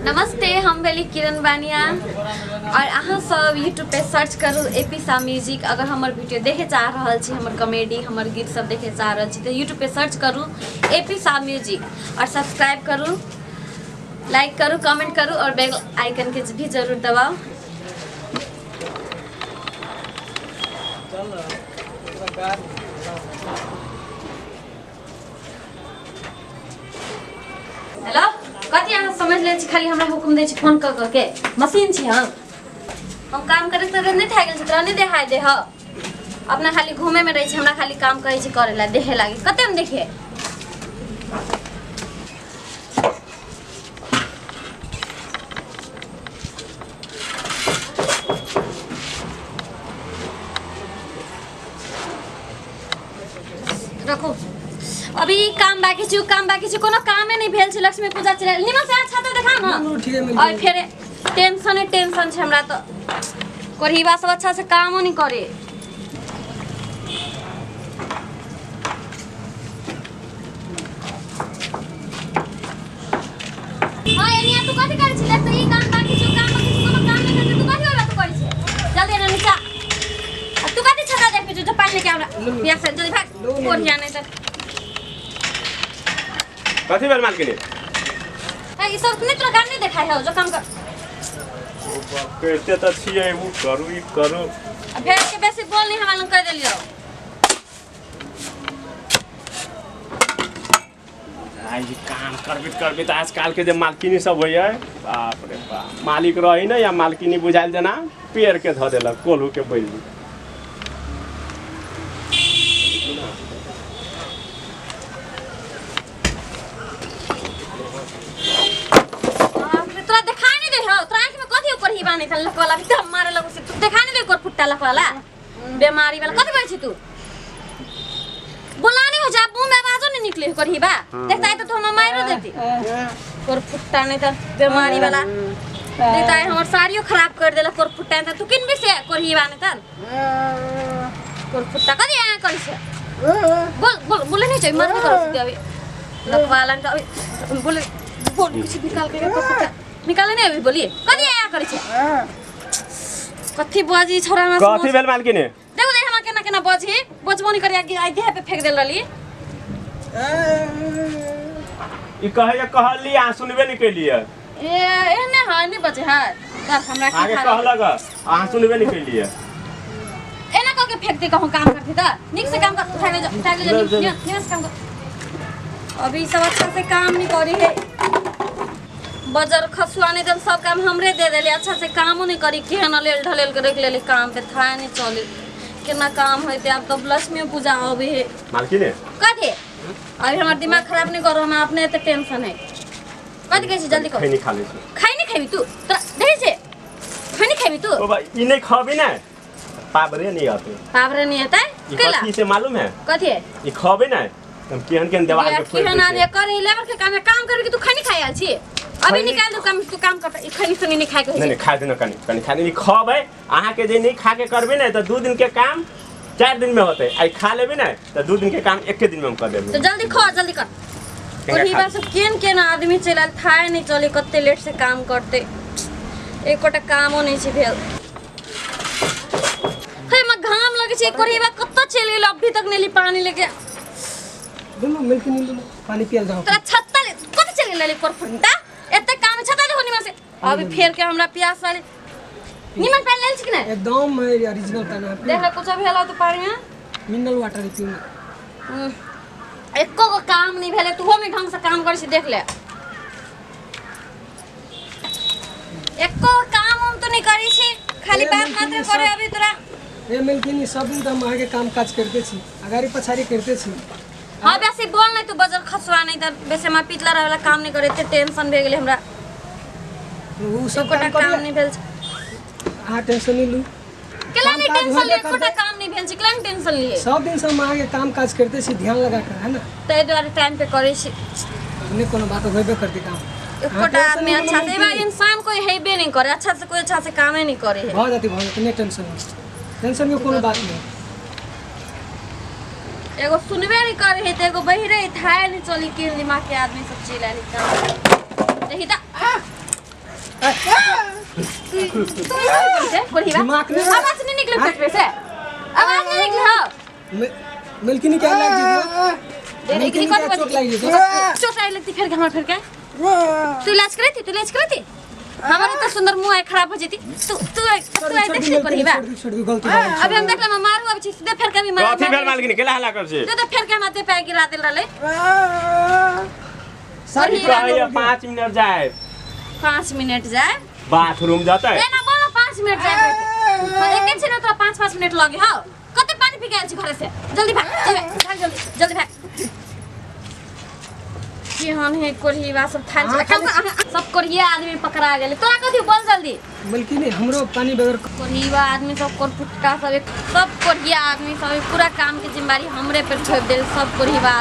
नमस्ते, हम भेली किरण बानिया और अहाँ सब यूट्यूब पे सर्च करू ए पी शाह म्यूजिक। अगर हमर वीडियो देखे चाह रहल छी, हमर कॉमेडी, हमर गीत सब देखे चाह रहल छी तो यूट्यूब पे सर्च करू ए पी शाह म्यूजिक और सब्सक्राइब करू, लाइक करू, कमेंट करू और बेल आइकन के भी जरूर दबाओ। हेलो, कथी अहाँ समझ ले छी? खाली हमरा हुकुम दै छी फोन कऽ कऽ के। मशीन छी हम काम करे तऽ नहि थाकि गेल छी, तोरा नहि देखाइ दे ह। अपना खाली घूमे में रहै छी, हमरा खाली काम कहै छी करे ला, देखे लागी कते हम देखिए। रखू, अभी ई काम बाकी छै, उ काम बाकी छै, कोनो कामे नहि भेल छै। लक्ष्मी पूजा चले निमन से अच्छा तऽ देखा ना। नो, ठीक है, मिल और गई। फिर टेंशन ही टेंशन छै हमरा तो। कोढ़ीबा सब अच्छा से कामो नहीं करे। हाँ एनिया, तू कथी करै छी? देख तऽ ई काम बाकी छै, उ काम बाकी छै, कोनो काम नहि भेल छै। तू कथी ओकरा तू करै छै? जल्दी एना नीचा। आ तू कथी छता देखै छौ? जो पानि लेके हमरा प्यास से, जल्दी भाग। कोढ़िया नहि तऽ। कथी भेल मालकिनी? ए, ई सब नहि तोरा काम नहि देखाइ हौ, जो काम कर। करिते तऽ छियै, ओ करू, ई करू। आ भेज के बेसी बोल नहीं, हमरा लग कहि देलियौ। आइ ई काम करबैत करबैत आजकल के जे मालकिनी सब होइए, बाप रे बाप, मालिक रही ने या मालकिनी बुझायल जेना पेड़ के धऽ देलक कोल्हू के बैल। बाप रे, तोरा देखा नहीं दे हौ? तोरा आँखि में कथी ऊपर ही बाने था लकवाला भी तब मारे लगो से? तू देखा नहीं दे कोर फुट्टा लकवाला बेमारी वाला? कथी बोलै छी तू? बोला नहीं हो जा, मुंह में आवाजो नहीं निकले कर ही बा। देखता है तो तू हम मारो देती कोर फुट्टा नहीं तो बेमारी वाला। देखता है हमर साड़ियो खराब कर देला कोर फुट्टा नहीं। तू किन भी से कोर ही बा नहीं त कोर फुट्टा कथी आ करी से? बोल बोल, बोले नहीं चाहिए, मत करो सीधे अभी लकवाला नहीं तो अभी बोले बोल कुछ निकाल के कोर फुट्टा निकाले नहीं अभी। बोलिए, कथी आया करी छे? कथी बजी छोरा हमरा कथी भेल मालकिनी? देखो देख हमरा केना केना बजी, बजबो नहीं करी। आगे आई देह पे फेंक देल रहली। ई कहैया कहली, अहाँ सुनबे नहीं केलियै। ए एहने है नहीं बजे है कर हमरा की आगे खा। कहलक, अहाँ सुनबे नहीं केलियै। एना कह के फेंक दे। कहूँ काम करती त निक से काम कर। उठा ले जा, उठा ले जा। निक निक से काम कर। अभी सब अच्छा से काम नहीं करी है। बजर खसुआ नहीं दल, सब काम हमरे दे देले, अच्छा से कामो नहीं करी। केहन लेल ढलेल के रख लेली काम पे, था नहीं चले केना काम होते। अब तो लक्ष्मी पूजा अबे है। मालकिनी। कथी? अभी हमार दिमाग खराब नहीं करो, हमरा अपने एते टेंशन है। कथी कहै छी? जल्दी कहो। खैनी खा लै छी। खाइ नहीं खेबी तू? तोरा देखै छै, खाइ नहीं खेबी तू? ओ भाई, ई नहीं खबी ने पाबरे नहीं आते। पावरे नहीं हेतै? ई कैला? कथी से मालूम है? कथी है? ई खबे ने हम केहन केहन देवाल के फोड़ केहन दै आदमी छै। करे लेबर के काम है, काम करे के तू खैनी खाइ आयल छी अभी? निकाल दू काम, तू काम कर। ई खैनी सुनी नहीं खाइ के। नहीं नहीं, खा देना, कनी कनी खा देनी। खबै अहाँ के जे नहीं खा के करबे ने तो 2 दिन के काम 4 दिन में होते। आई खा लेबे ने तो 2 दिन के काम एके दिन में हम कर देबे। तो जल्दी खो, जल्दी कर। केना ओही खा? बार सब केन केन आदमी चलि आयल, थाहे नहीं चले कते लेट से काम करते। एकोटा कामो नहीं छै भेल। हे मा घाम लगे छै। कोरीबा कत्तो चलि गेल? अभी तक नहीं ली पानी लेके। दुनू मिलके नहीं दुनू पानी पियल जाओ। तोरा छत्ता ले कत चलि गेल कोर फुंटा? एते काम छत्ता देखो निमन से। अभी फेर के हमरा प्यास वाली निमन पानी लेल छी कि नहीं? एकदम ओरिजिनल पानी है। देख ले, कुछ भेल तो पानी में। मिनरल वाटर है, पीना। एको गो काम नहीं भेलै, तूहो नहीं ढंग से काम करै छी। देख ले, एको गो काम हम तो नहीं करै छी, खाली ए, बात मिलकिनी मात्र करे। अभी तोरा ए मिलकिनी, सब दिन त हम अहाँके काम काज करते छी, अगाडि पछाडि करते छी। हाँ, बेसी बोल नहीं तू बजर खसवा नहीं त बेसी हमरा पितला रहे वाला काम नहीं करे। एते टेंशन भे गेलै हमरा। उ सब एकोटा काम काम करिए। नहीं भेल छै। अहाँ टेंशन नहीं लू। केला नहीं काम काज टेंशन होबे लिए? एकोटा करतै। काम नहीं भेल छै, केला नहीं टेंशन लिए? सब दिन से हम अहाँके काम काज करते छी ध्यान लगा कर, है ना? ताहि दुआरे टाइम पे करै छी। नहीं कोनो बात, होबे करते काम। एकोटा टेंशन आदमी नहीं अच्छा लू, से एबा इंसान कोई हेबे नहीं करे, अच्छा से कोई अच्छा से कामे नहीं करे है। भऽ जाती, भऽ जाती, नहीं टेंशन लू, टेंशन के कोनो बात नहीं। एगो सुनबे नहीं करे है त एगो बहिरे थाए नहीं चली। केहन दिमाग के आदमी सब चलि आयल काम देखी त। तू ऐसे कोढ़ीवा दिमाग नहीं- आवाज नहीं निकले पेट में से, आवाज नहीं निकले। हो मिल्किनी के लाग जेतौ। देख मिल्किनी कथी के चोट लागि जेतौ। चोट आई लगती फेर के हमर, फेर के तू इलाज करती, तू इलाज करती, हमर इतना सुंदर मुंह है खराब हो जेती। तू तू तू आई देख ले कोढ़ीवा। छोड़ दी, छोड़ दी, गलती भऽ गेल। अभी हम देखले मारू अब छी सीधे फेर के भी मारू। कथी भेल मालकिनी, केला हल्ला कर छी? दे दे फेर के हम दे पे गिरा देल रहले। सारी कहैया 5 मिनट जाए। 5 मिनट जाए बाथरूम जतै। ए ना बोलो 5 मिनट जाए, एके छिन तोरा 5 5 मिनट लगे। हौ कते पानी पी के आयल छी घरे से? जल्दी भाग, जल्दी भाग, जल्दी जल्दी भाग। केहन है कोढ़ीवा सब थाल अहाँ छै। सब कोढ़िया आदमी पकड़ा गेलै। तोरा कथी बोल जल्दी। मलकिनी हमरो पानी बगैर कोढ़ीवा आदमी सब, कोरफुटका सब, सब कोढ़िया आदमी सब पूरा काम के जिम्मेदारी हमरे पर छोड़ देल सब कोढ़ीवा।